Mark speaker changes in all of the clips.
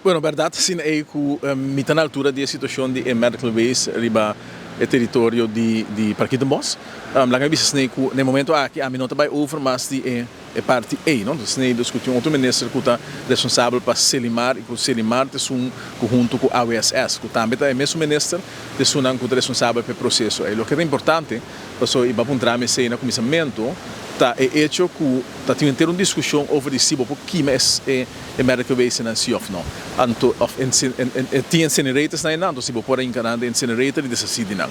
Speaker 1: Bueno, bèrdat asina ei ku mi ta na altura di e situashon di e medical waste riba e teritorio di di Parkietenbos. Laga mi bisa asina ku na e momento aki ami no ta bai over mas di e e parti ei, no. Asina ei dus ku tin otro minister ku ta responsabel pa Selimar i ku Selimar ta esun ku huntu ku AWSS ku tambe ta e mesun minister ta esunnan ku ta responsabel pa e proseso ei. Loke ta importante pasobra i bo a puntra mi esei na kuminsamentu ta e echo ku ta tin henter un diskushon over di si bo por kima e e medical wastenan si of no. Anto of tin incinerators na einan, anto si bo por a hinka nan den incinerator i deshasí di nan.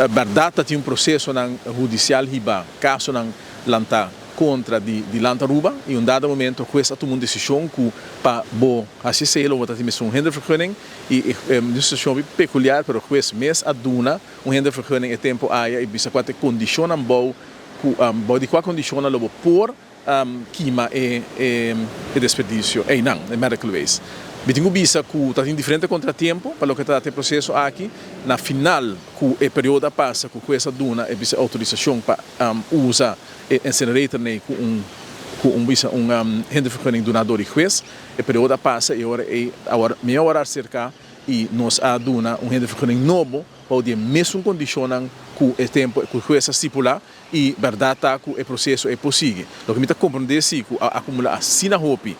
Speaker 1: Bèrdat ta tin un prosesonan hudisial hiba kasonan lantá kontra di di Land Aruba i un dado momento hues a tuma un desishon ku pa bo hasi esei lo bo ta tin mester un hindervergunning i e un situashon hopi pekuliar pero hues mes a duna un hindervergunning e tempu aya i bisa kua ta e kondishonnan bou ku bou di kua kondishonnan lo bo por kima e e desperdicio einan, e medical waste. Mi tin ku bisa ku ta tin diferente kontratiempo pa loke ta trata e proseso aki. Na final ku e periodo a pasa ku hues a duna e bisa outorisashon pa usa e incinerator nei ku un ku un bisa un hindervergunning duna dor di hues, e periodo a pasa i ora ei awor mi a wòrdu aserká i nos a duna un hindervergunning nobo bou di e mesun kondishonnan ku e tempu ku hues a stipulá. I bèrdat ta ku e proseso ei por sigui. Loke mi ta komprondé si ku a akumulá asina hopi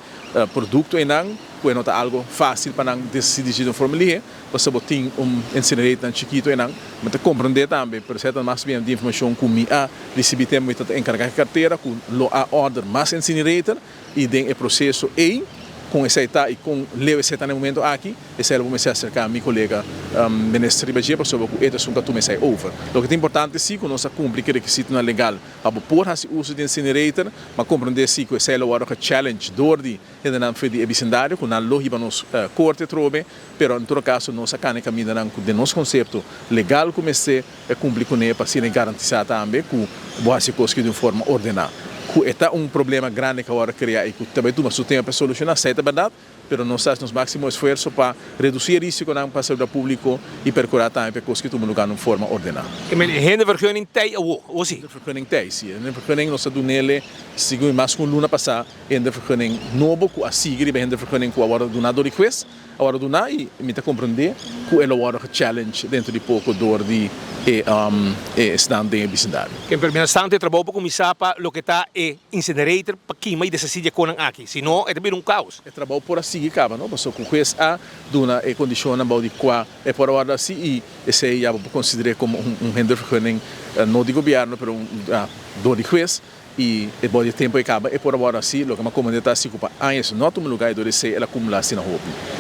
Speaker 1: produkto einan ku e no ta algu fásil pa nan desidí di un forma lihé, pasobra bo tin un incineratornan chikitu einan. Mi ta komprondé tambe, pero esei ta mas bien di informashon ku mi a risibí tempu mi ta enkargá ku e kartera, ku lo a òrder mas incinerator i den e proseso ei kon esei ta i kon leu esei ta na e momento aki. Esei lo bo mester aserká mi kolega minister riba dje pasobra ku e ta esun ku a tuma esei over. Loke ta importante si ku nos a kumpli ku e rekisitonan legal pa bo por hasi uso di incinerator, ma komprondé si ku esei lo wòrdu gechallenge dor di hendenan for di e bisindario ku nan lo hiba nos korte atrobe, pero en todo kaso nos a kana e kamindanan ku den nos konsepto legal ku mester kumpli kuné pa asina e garantisá tambe ku bo hasi e kos aki di un forma ordená. Ku e ta un problema grandi ku a wòrdu kreá i ku ta bai tuma su tempu pa solushoná, esei ta bèrdat. Pero nos ta hasi nos máksimo esfuerso pa redusí e risikonan pa saludat públiko i perkurá tambe pa e kos ki tuma lugá na un forma ordená.
Speaker 2: E men e hindervergunning tei awo, o si?
Speaker 1: Hindervergunning tei, si. E hindervergunning nos a dun'ele segun mas ku un luna pasá, e hindervergunning nobo ku a sigui riba e hindervergunning ku a wòrdu duná dor di hues, a wòrdu duná i mi ta komprendé ku e lo wòrdu gechallenge dentro di poko dor di e esnan den e bisindario.
Speaker 2: Ken pero mientrastanto e trabou por kuminsá pa loke ta e incinerator pa kima i deshasí di e konan aki, si no e ta bira un kaos.
Speaker 1: E trabou por a sigui kaba no, pasobra ku hues a duna e kondishonnan bou di kua e por a wòrdu hasi i esei ya bo por konsider'é komo un hindervergunning no di gobièrnu pero un dor di hues i e bou di e tempu ei kaba e por a wòrdu hasi. Loke mi a komand'é ta hasi ku pa aña esei no a tuma lugá i dor di esei el a kumulá asina hopi.